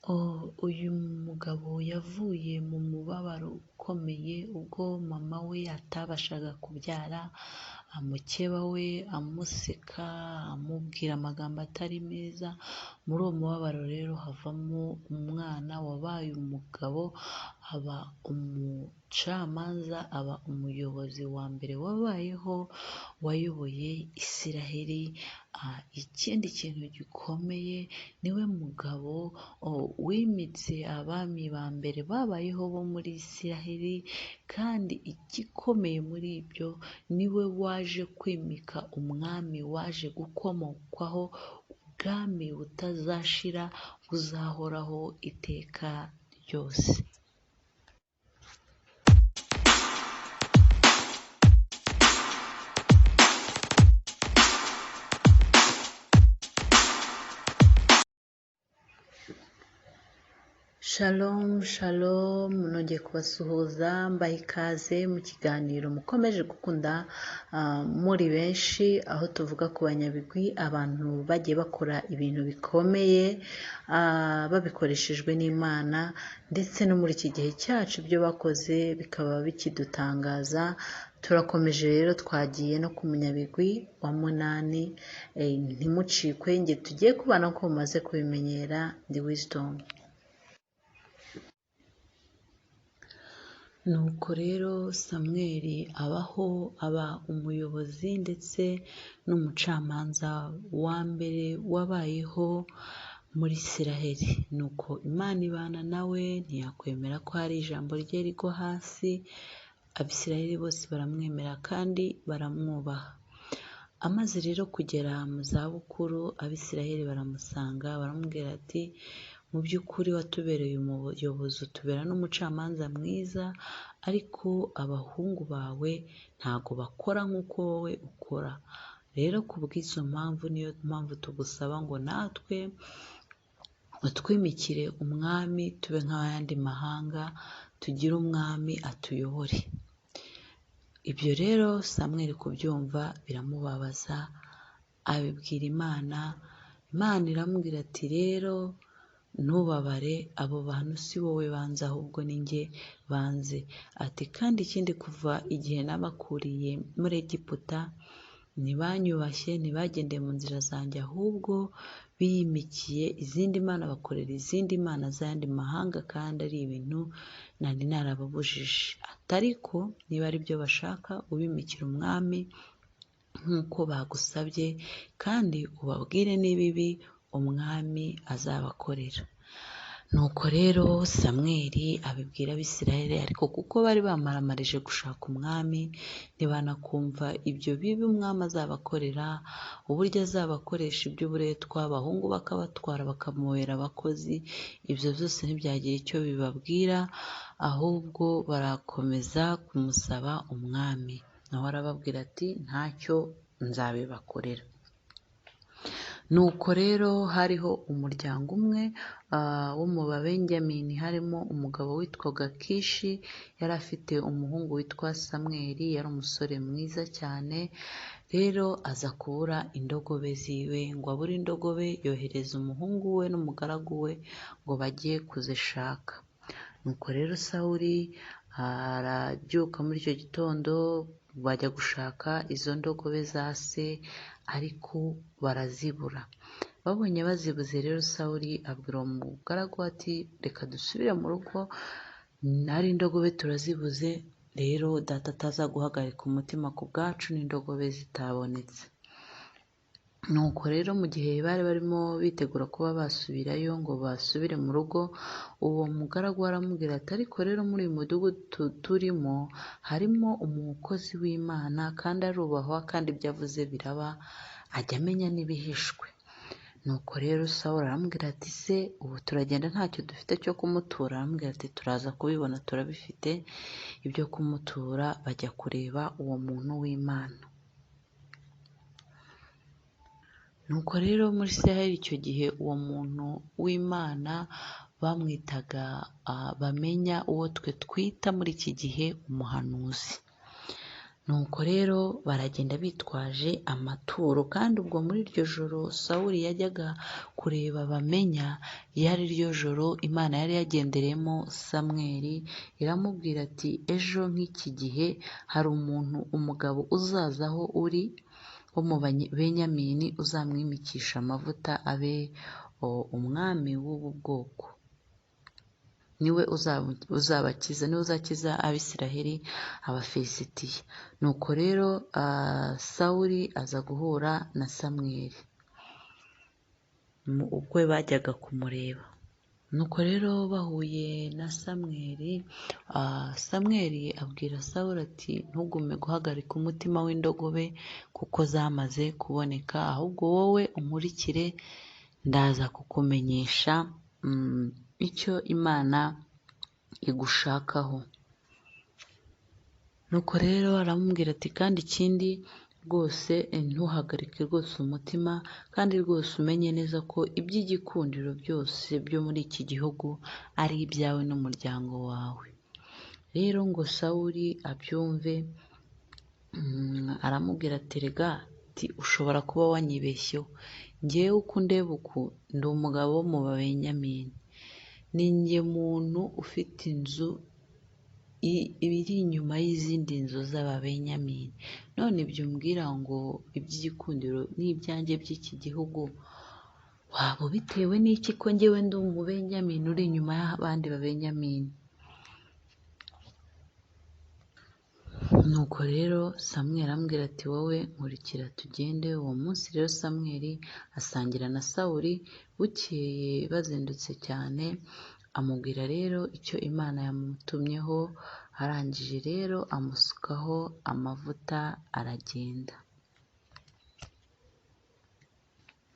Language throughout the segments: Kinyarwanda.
Uyu mugabo yavuye mu mubabaro ukomeye ubwo mama we atabashaga kubyara, mukeba we amuseka, amubwira amagambo atari meza. Muri uwo mubabaro rero havamo umwana wabaye umugabo, aba umucamanza, aba umuyobozi wa mbere wabayeho wayoboye Isiraheli. Ikindi kintu gikomeye, niwe mugabo wimitse abami ba mbere babayeho bo muri Isiraheli, kandi igikomeye muri ibyo niwe waje kwimika umwami waje gukomokwaho ubwami butazashira, buzahoraho iteka ryose. Shalom shalom, nongeye kubasuhuza mbaha ikaze mu kiganiro mukomeje gukunda muri benshi, aho tuvuga ku banyabigwi, abantu bagiye bakora ibintu bikomeye babikoreshejwe n'Imana, ndetse no muri iki gihe cyacu ibyo bakoze bikaba bikidutangaza. Turakomeje rero, twagiye no ku munyabigwi wa munani. Ntimucikwe, nge tugiye kubana ko mumaze kubimenyera, ndi Wisdom. Nuko rero Samweli abaho, aba umuyobozi ndetse n'umucamanza wa mbere wabayeho muri Isiraheli. Nuko Imana ibana nawe, ntiyakwemera ko hari ijambo rye rigwa hasi. Abisiraheli bose baramwemera kandi baramwubaha. Amaze rero kugera mu zabukuru, Abisiraheli baramusanga baramubwira ati: mu by'ukuri watubereye umuyobozi, utubera n'umucamanza mwiza, ariko abahungu bawe ntago bakora nk'uko wowe ukora. Rero ku bw'izo mpamvu, niyo mpamvu tugusaba ngo natwe utwimikire umwami, tube nk'ayandi mahanga, tugire umwami atuyobore. Ibyo rero Samweli kubyumva biramubabaza, abibwira Imana. Imana iramubwira ati: rero ntubabare, abo bantu si wowe banze, ahubwo ni njye banze. Ati kandi ikindi, kuva igihe nabakuriye muri Egiputa ntibanyubashye, ntibagendeye mu nzira zanjye, ahubwo biyimikiye izindi mana, bakorera izindi mana z'ayandi mahanga, kandi ari ibintu nari narababujije. Ati ariko niba ari byo bashaka, ubimikira umwami nk'uko bagusabye, kandi ubabwire n'ibibi umwami azabakorera. Nuko rero Samweli abibwira Abisiraheli, ariko kuko bari bamaramarije gushaka umwami, ntibanakumva ibyo bibi umwami azabakorera, uburyo azabakoresha iby'uburetwa, abahungu bakabatwara bakamubera abakozi. Ibyo byose ntibyagira icyo bibabwira, ahubwo barakomeza kumusaba umwami. Nawe arababwira ati: ntacyo nzabibakorera. Nuko rero hariho umuryango umwe wo mu Babenyamini, harimo umugabo witwaga Kishi, yari afite umuhungu witwa Samweli, yari umusore mwiza cyane. Rero aza kubura indogobe ziwe, ngo abure indogobe yohereza umuhungu we n'umugaragu we ngo bajye kuzishaka. Nuko rero Sawuli arabyuka muri icyo gitondo, bajya gushaka izo ndogobe za se, ariko barazibura. Babonye bazibuze rero, Sawuli abwira uwo mugaragu ati: reka dusubire mu rugo, ari indogobe turazibuze, rero data ataza guhagarika umutima ku bwacu n'indogobe zitabonetse. Nuko rero mu gihe bari barimo bitegura kuba basubirayo ngo basubire mu rugo, uwo mugaragu aramubwira ati: ariko rero muri uyu mudugudu turimo harimo umukozi w'Imana, kandi arubahwa, kandi ibyo avuze biraba, ajya amenya n'ibihishwe. Nuko rero Sawuli aramubwira ati: se ubu turagenda ntacyo dufite cyo kumutura? Aramubwira ati: turaza kubibona, turabifite ibyo kumutura. Bajya kureba uwo muntu w'Imana. Nuko rero muri Isiraheli icyo gihe uwo muntu w'Imana bamwitaga bamenya, uwo twe twita muri iki gihe umuhanuzi. Nuko rero baragenda bitwaje amaturo, kandi ubwo muri iryo joro Sawuli yajyaga kureba bamenya, Yari ryo joro Imana yari yagendereyemo Samweli, iramubwira ati ejo nk'iki gihe hari umuntu, umugabo uzaza aho uri wo mu Benyamini, uzamwimikisha amavuta abe umwami w'ubu bwoko, niwe uzabakiza, niwe uzakiza Abisiraheli Abafilisitiya. Nuko rero Sawuli aza guhura na Samweli ubwo bajyaga kumureba. Nuko rero bahuye na Samweli, Samweli abwira Sawuli ati ntugume guhagarika umutima w'indogobe kuko zamaze kuboneka, ahubwo wowe unkurikire ndaza kukumenyesha icyo Imana igushakaho. Nuko rero aramubwira ati kandi ikindi rwose ntuhagarike rwose umutima, kandi rwose umenye neza ko iby'igikundiro byose byo muri iki gihugu ari ibyawe n'umuryango wawe. Rero ngo Sawuli abyumve, aramubwira ati rega ati ushobora kuba wanyibeshyeho, njyewe uko undeba uku ndi umugabo wo mu Babenyamini, ni njye muntu ufite inzu iri inyuma y'izindi nzu z'Ababenyamini, none ibyo umbwira ngo iby'igikundiro n'ibyanjye by'iki gihugu waba ubitewe n'iki ko njyewe ndi Umubenyamini uri inyuma y'abandi Babenyamini? Nuko rero Samweli arambwira ati wowe nkurikira tugende. Uwo munsi rero Samweli asangira na Sawuli, bukeye bazindutse cyane, amubwira rero icyo Imana yamutumyeho, arangije rero amusukaho amavuta aragenda.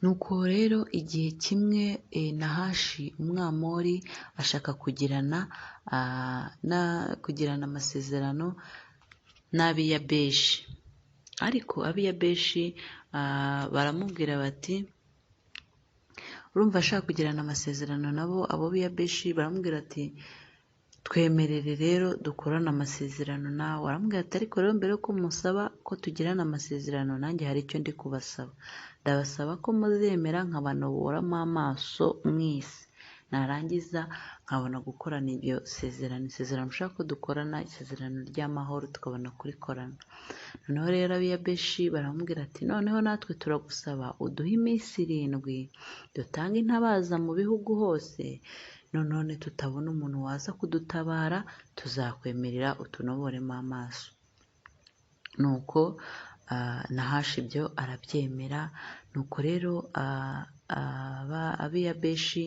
Nuko rero igihe kimwe Nahashi Umwamori ashaka kugirana amasezerano n'Abiyabeshi, ariko Abiyabeshi baramubwira bati urumva ashaka kugirana amasezerano nabo, abo Biyabeshi baramubwira ati twemerere rero dukorane amasezerano nawe. Aramubwira ati ariko rero mbere yuko musaba ko tugirana amasezerano nanjye hari icyo ndi kubasaba, ndabasaba ko muzemera nkabanoboramo amaso mwese, narangiza nkabona gukorana iryo sezerano, isezerano ushaka ko dukorana, isezerano ry'amahoro tukabona kurikorana. Noneho rero Abiyabeshi baramubwira ati noneho natwe turagusaba uduhe iminsi 7 dutange intabaza mu bihugu hose, none tutabona umuntu waza kudutabara tuzakwemerera utunoboremo amaso. Nuko Nahashi ibyo arabyemera. Nuko rero Abiyabeshi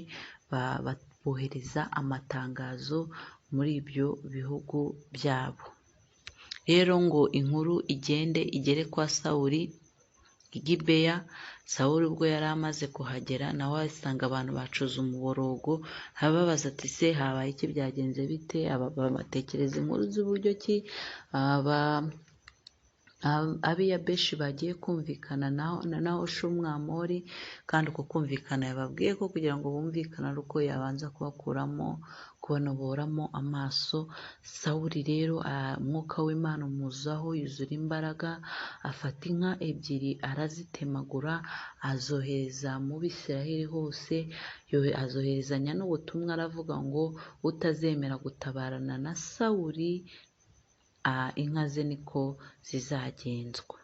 bohereza amatangazo muri ibyo bihugu byabo. Rero ngo inkuru igende igere kwa Sawuli i Gibeya. Sawuli ubwo yari amaze kuhagera nawe asanga abantu bacuze umuborogo, ababaza ati se habaye iki, byagenze bite? Batekereza inkuru z'uburyo ki Abiyabeshi bagiye kumvikana na Nahashi Umwamori, kandi uko kumvikana yababwiye ko kugira ngo bumvikane ari uko yabanza kubakuramo, kubanoboramo amaso. Sawuli rero umwuka w'Imana umuzaho, yuzura imbaraga, afata inka 2 arazitemagura, azohereza mu Bisiraheli hose, azoherezanya n'ubutumwa aravuga ngo utazemera gutabarana na Sawuli inka ze niko zizagenzwa.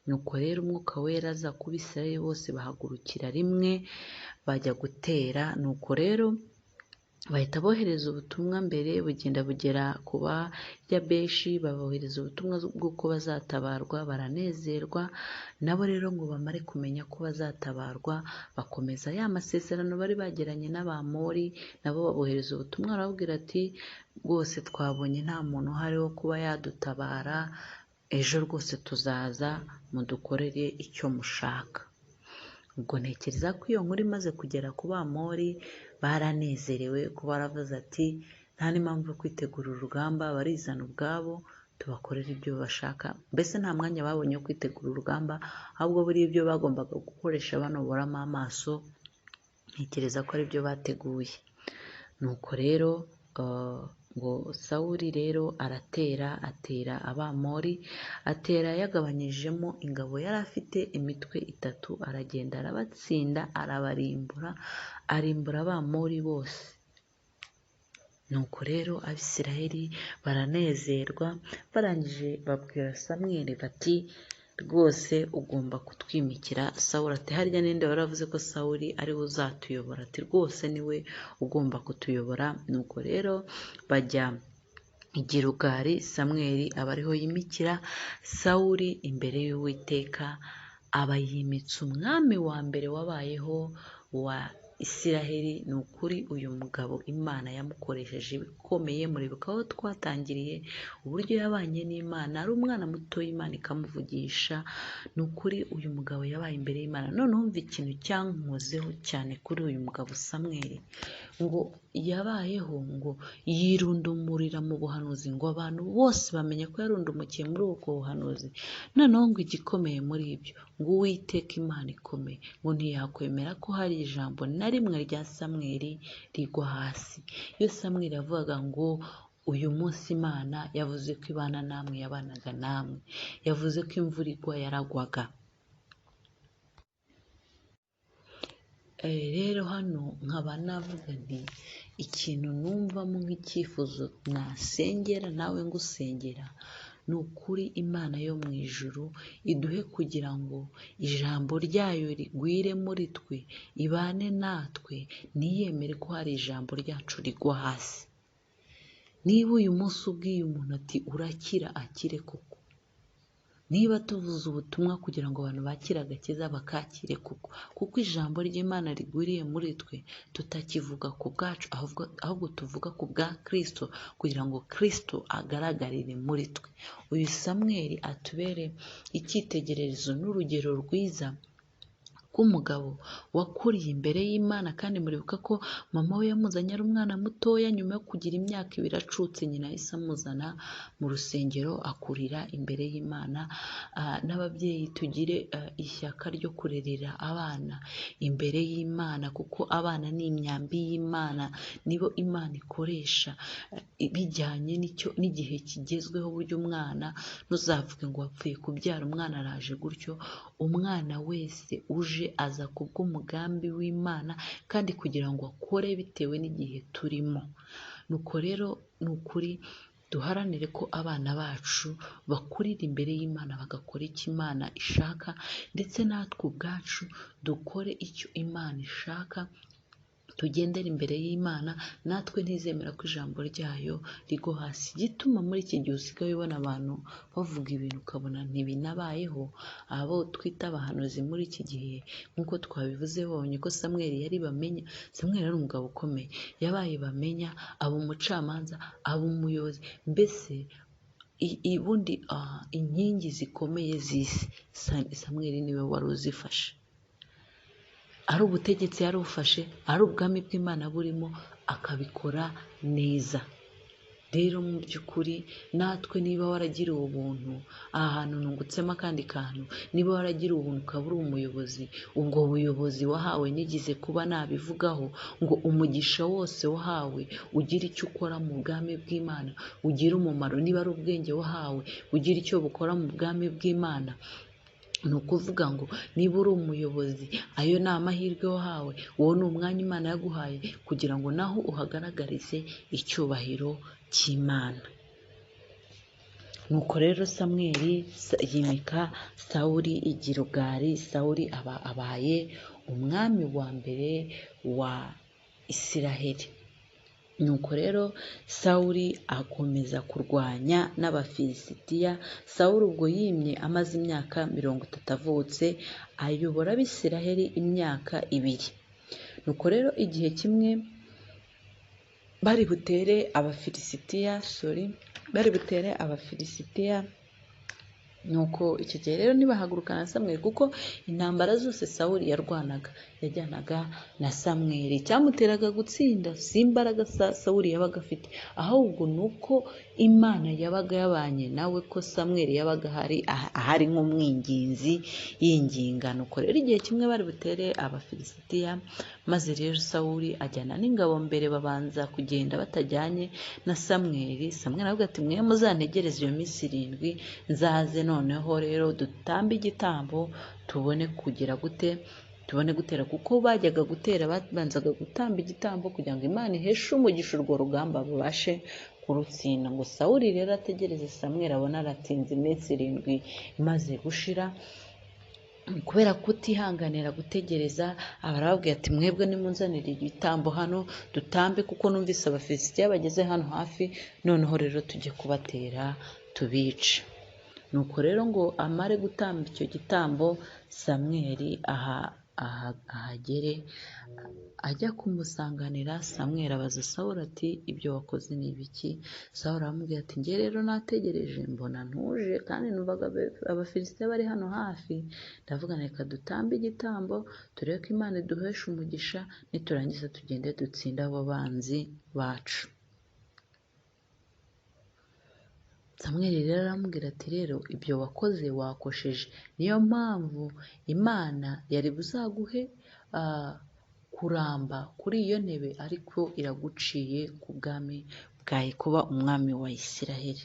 Nuko rero umwuka wera aza ku Bisirayeli bose bahagurukira rimwe bajya gutera. Nuko rero bahita bohereza ubutumwa mbere, bugenda bugera ku Bayabeshi, babohereza ubutumwa bw'uko bazatabarwa, baranezerwa. Nabo rero ngo bamare kumenya ko bazatabarwa, bakomeza ya masezerano bari bagiranye n'Abamori, nabo babohereza ubutumwa barababwira ati rwose twabonye nta muntu uhari wo kuba yadutabara, ejo rwose tuzaza mudukorere icyo mushaka. Ubwo ntekereza ko iyo nkuru imaze kugera ku Bamori baranezerewe, ko baravuze ati nta n'impamvu yo kwitegura urugamba, barizana ubwabo tubakorere ibyo bashaka. Mbese nta mwanya babonye wo kwitegura urugamba, ahubwo buriya ibyo bagombaga gukoresha banoboramo amaso, ntekereza ko ari byo bateguye. Nuko rero Ngo Sawuli rero aratera, atera Abamori, atera yagabanyijemo ingabo yari afite imitwe itatu, aragenda arabatsinda, arabarimbura, arimbura Abamori bose. Nuko rero Abisirayeli baranezerwa, barangije babwira Samweli bati rwose ugomba kutwimikira Sawuli. Ati harya ninde waravuze ko Sawuli ari we uzatuyobora? Ati rwose niwe ugomba kutuyobora. Nuko rero bajya i Gilugali, Samweli aba ariho yimikira Sawuli imbere y'Uwiteka, aba yimitse umwami wa mbere wabayeho wa Isiraheli. Ni ukuri uyu mugabo Imana yamukoresheje ibikomeye. Muribuka aho twatangiriye uburyo yabanye n'Imana ari umwana muto, Imana ikamuvugisha. Ni ukuri uyu mugabo yabaye imbere y'Imana. Noneho umva ikintu cyankozeho cyane kuri uyu mugabo Samweli, ngo yabayeho ngo yirundumurira mu buhanuzi, ngo abantu bose bamenye ko yarundumukiye muri ubwo buhanuzi. Noneho ngo igikomeye muri ibyo, ngo Uwiteka Imana ikomeye ngo ntiyakwemera ko hari ijambo na rimwe rya Samweli rigwa hasi. Iyo Samweli yavugaga ngo uyu munsi Imana yavuze ko ibana namwe, yabanaga namwe, yavuze ko imvura igwa, yaragwaga. Rero hano nkaba navuga nti ikintu numvamo nk'icyifuzo nasengera nawe ngusengera, ni ukuri Imana yo mu ijuru iduhe kugira ngo ijambo ryayo rigwire muri twe, ibane natwe, ntiyemere ko hari ijambo ryacu rigwa hasi. Niba uyu munsi ubwiye umuntu ati urakira, akire koko. Niba tuvuze ubutumwa kugira ngo abantu bakire agakiza, bakakire koko, kuko ijambo ry'Imana rigwiriye muri twe, tutakivuga ku bwacu, ahubwo tuvuga ku bwa Kristo, kugira ngo Kristo agaragarire muri twe. Uyu Samweli atubere icyitegererezo n'urugero rwiza rw'umugabo wakuriye imbere y'Imana. Kandi muribuka ko mama we yamuzanye ari umwana mutoya, nyuma yo kugira imyaka 2 acutse, nyina yahise amuzana mu rusengero akurira imbere y'Imana. N'ababyeyi tugire ishyaka ryo kurerera abana imbere y'Imana, kuko abana ni imyambi y'Imana, nibo Imana ikoresha bijyanye n'igihe kigezweho. Burya umwana ntuzavuge ngo wapfuye kubyara umwana araje gutyo. Umwana wese uje aza kubw'umugambi w'Imana, kandi kugira ngo akore bitewe n'igihe turimo. Nuko rero ni ukuri duharanire ko abana bacu bakurira imbere y'Imana, bagakora icyo Imana ishaka, ndetse natwe ubwacu dukore icyo Imana ishaka, tugendere imbere y'Imana, natwe ntizemera ko ijambo ryayo rigwa hasi. Igituma muri iki gihe usigaye ubona abantu bavuga ibintu ukabona ntibinabayeho, abo twita abahanuzi muri iki gihe, nk'uko twabivuze babonye ko Samweli yari bamenya. Samweli yari umugabo ukomeye, yabaye bamenya, aba umucamanza, aba umuyobozi, mbese ubundi inkingi zikomeye z'isi Samweli niwe wari uzifashe. Ari ubutegetsi yarufashe, ari ubwami bw'Imana burimo, akabikora neza. Rero mu by'ukuri natwe niba waragiriwe ubuntu, aha hantu nungutsemo akandi kantu, niba waragiriwe ubuntu ukaba uri umuyobozi, ubwo buyobozi wahawe nigize kuba nabivugaho, ngo umugisha wose wahawe ugire icyo ukora mu bwami bw'Imana, ugire umumaro. Niba ari ubwenge wahawe, ugire icyo bukora mu bwami bw'Imana. Ni ukuvuga ngo niba uri umuyobozi, ayo ni amahirwe wahawe, uwo ni umwanya Imana yaguhaye kugira ngo naho uhagaragarize icyubahiro cy'Imana. Nuko rero Samweli yimika Sawuli i Gilugali. Sawuli aba abaye umwami wa mbere wa Isiraheli. Nuko rero Sawuli akomeza kurwanya n'Abafilisitiya. Sawuli ubwo yimye amaze imyaka 30 avutse, ayobora Abisiraheli imyaka 2. Nuko rero igihe kimwe bari butere Abafilisitiya, Nuko icyo gihe rero ntibahagurukana na Samweli, kuko intambara zose Sawuli yarwanaga yajyanaga na Samweli. Icyamuteraga gutsinda si imbaraga Sawuli yabaga afite, ahubwo ni uko Imana yabaga yabanye nawe, ko Samweli yabaga ahari nk'umwinginzi yinginga. Nuko rero igihe kimwe bari butere Abafilisitiya, Maze rero Sawuli ajyana n'ingabo mbere, babanza kugenda batajyanye na Samweli. Samweli aravuga ati mwe muzantegereze iyo minsi 7 nzaze, noneho rero dutambe igitambo tubone kugira gute, tubone gutera. Kuko bajyaga gutera babanzaga gutamba igitambo kugira ngo Imana iheshe umugisha urwo rugamba babashe kurutsinda. Ngo Sawuli rero ategereze Samweli, abona aratinze iminsi 7 imaze gushira. Kubera kutihanganira gutegereza, arababwira ati mwebwe nimunzanire igitambo hano dutambe, kuko numvise Abafilisitiya bageze hano hafi, noneho rero tujye kubatera tubice. Nuko rero ngo amare gutamba icyo gitambo, Samweli ahagere ajya kumusanganira. Samweli abaza Sawuli ati ibyo wakoze ni ibiki? Sawuli aramubwira ati njye rero nategereje mbona ntuje, kandi numvaga Abafilisitiya bari hano hafi, ndavuga reka dutambe igitambo turebe ko Imana iduhesha umugisha, niturangiza tugende dutsinde abo banzi bacu. Samweli rero aramubwira ati rero ibyo wakoze wakosheje, niyo mpamvu Imana yari buzaguhe kuramba kuri iyo ntebe, ariko iraguciye ku bwami bwawe kuba umwami wa Isiraheli.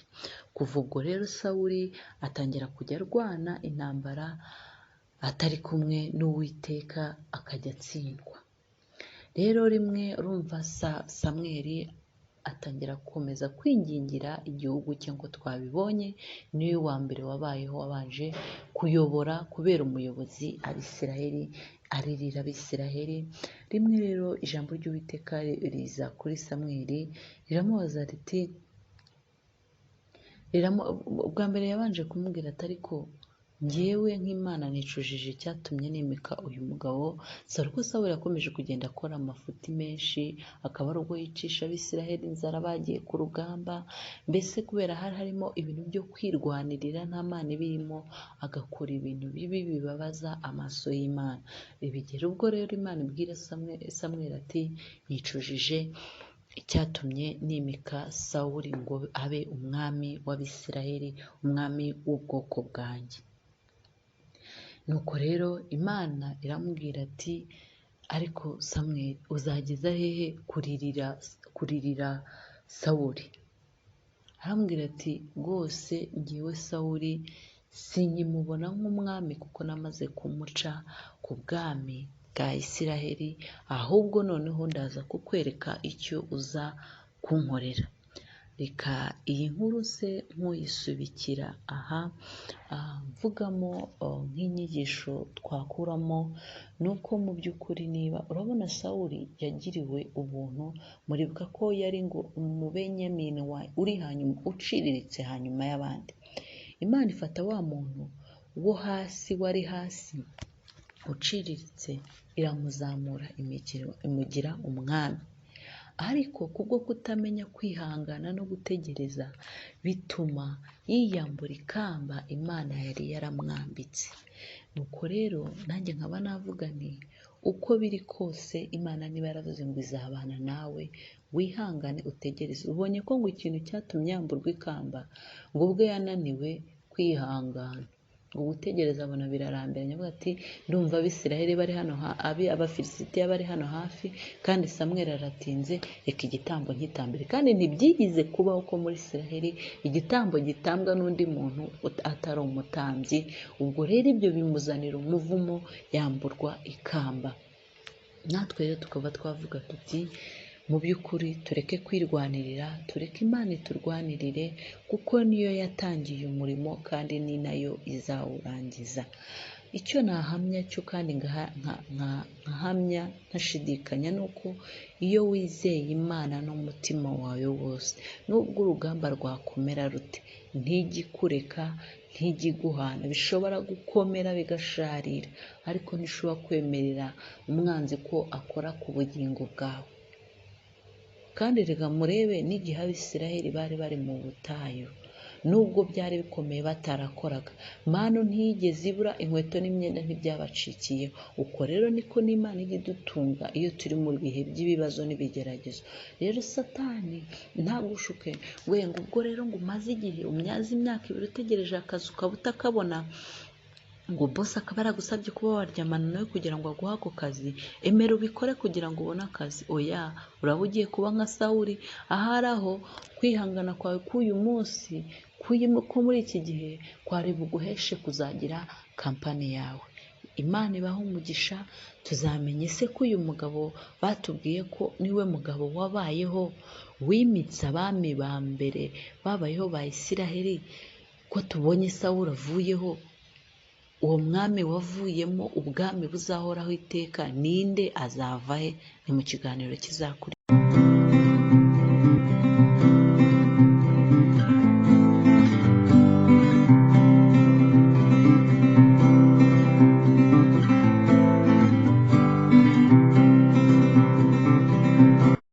Kuva ubwo rero Sawuli atangira kujya arwana intambara atari kumwe n'Uwiteka, akajya atsindwa. Rero rimwe urumva Samweli atangira gukomeza kwingingira igihugu cye, ngo twabibonye niwe wa mbere wabayeho wabanje kuyobora kubera umuyobozi Abisiraheli, aririra Abisiraheli. Rimwe rero ijambo ry'Uwiteka riza kuri Samweli riramubaza riti, ubwa mbere yabanje kumubwira ati ariko njyewe nk'Imana nicujije icyatumye nimika uyu mugabo. Sawuli, ko Sawuli yakomeje kugenda akora amafuti menshi, akaba ari ubwo yicisha Abisiraheli inzara bagiye ku rugamba, mbese kubera hari harimo ibintu byo kwirwanirira nta Mana ibirimo, agakora ibintu bibi bibabaza amaso y'Imana. Bigera ubwo rero Imana ibwira Samweli ati nicujije icyatumye nimika Sawuli ngo abe umwami w'Abisiraheli, umwami w'ubwoko bwanjye. Nuko rero Imana iramubwira ati ariko Samweli uzageza hehe kuririra Sawuli? Aramubwira ati rwose njyewe Sawuli sinkimubona nk'umwami, kuko namaze kumuca ku bwami bwa Isiraheli, ahubwo noneho ndaza kukwereka icyo uza kunkorera. Reka iyi nkuru se nkuyisubikira aha, mvugamo nk'inyigisho twakuramo nuko mu by'ukuri niba urabona Sawuli yagiriwe ubuntu, muribuka ko yari ngo umubenyamini uri hanyuma uciriritse hanyuma y'abandi. Imana ifata wa muntu wo hasi wari hasi uciriritse iramuzamura imugira umwami. Ariko kubwo kutamenya kwihangana no gutegereza bituma yiyambura ikamba Imana yari yaramwambitse. Nuko rero nanjye nkaba navuga nti uko biri kose Imana niba yaravuze ngo izabana nawe, wihangane utegereze. Ubonye ko ngo ikintu cyatumye yamburwa ikamba ngo ubwe yananiwe kwihangana, ngo gutegereza abona birarambiranye, avuga ati ndumva Abisiraheli bari hano, Abafilisitiya bari hano hafi, kandi Samweli aratinze, reka igitambo nkitambire. Kandi ntibyigize kubaho ko muri Isiraheli igitambo gitambwa n'undi muntu atari umutambyi. Ubwo rero ibyo bimuzanira umuvumo, yamburwa ikamba. Natwe rero tukaba twavuga tuti mu by'ukuri tureke kwirwanirira, tureke Imana iturwanirire, kuko niyo yatangiye umurimo kandi ni nayo izawurangiza. Icyo nahamya cyo kandi nkahamya ntashidikanya ni uko iyo wizeye Imana n'umutima wawe wose, nubwo urugamba rwakomera rute, ntigikureka, ntigiguhana. Bishobora gukomera bigasharira, ariko ntishobora kwemerera umwanzi ko akora ku bugingo bwawe. Kandi reka murebe n'igihe Abisiraheli bari bari mu butayu, nubwo byari bikomeye batarakoraga, manu ntiyigeze ibura, inkweto n'imyenda ntibyabacikiye. Uko rero niko n'Imana ijya idutunga iyo turi mu bihe by'ibibazo n'ibigeragezo. Rero Satani ntagushuke ngo ubwo rero ngo umaze igihe umyaze imyaka 2 utegereje akazi ukaba utakabona, Ngo bosi akaba yaragusabye kuba waryamana nawe kugira ngo aguhe ako kazi, emera ubikore kugira ngo ubone akazi. Oya, uraba ugiye kuba nka Sawuli, ahari aho kwihangana kwawe k'uyu munsi, ko muri iki gihe kwari buguheshe kuzagira kampani yawe. Imana ibahe umugisha, tuzamenye se ko uyu mugabo batubwiye ko niwe mugabo wabayeho wimitse abami ba mbere babayeho ba Isiraheli, ko tubonye Sawuli avuyeho, uwo mwami wavuyemo ubwami buzahoraho iteka ninde, azava he? Ni mu kiganiro kizakurikira.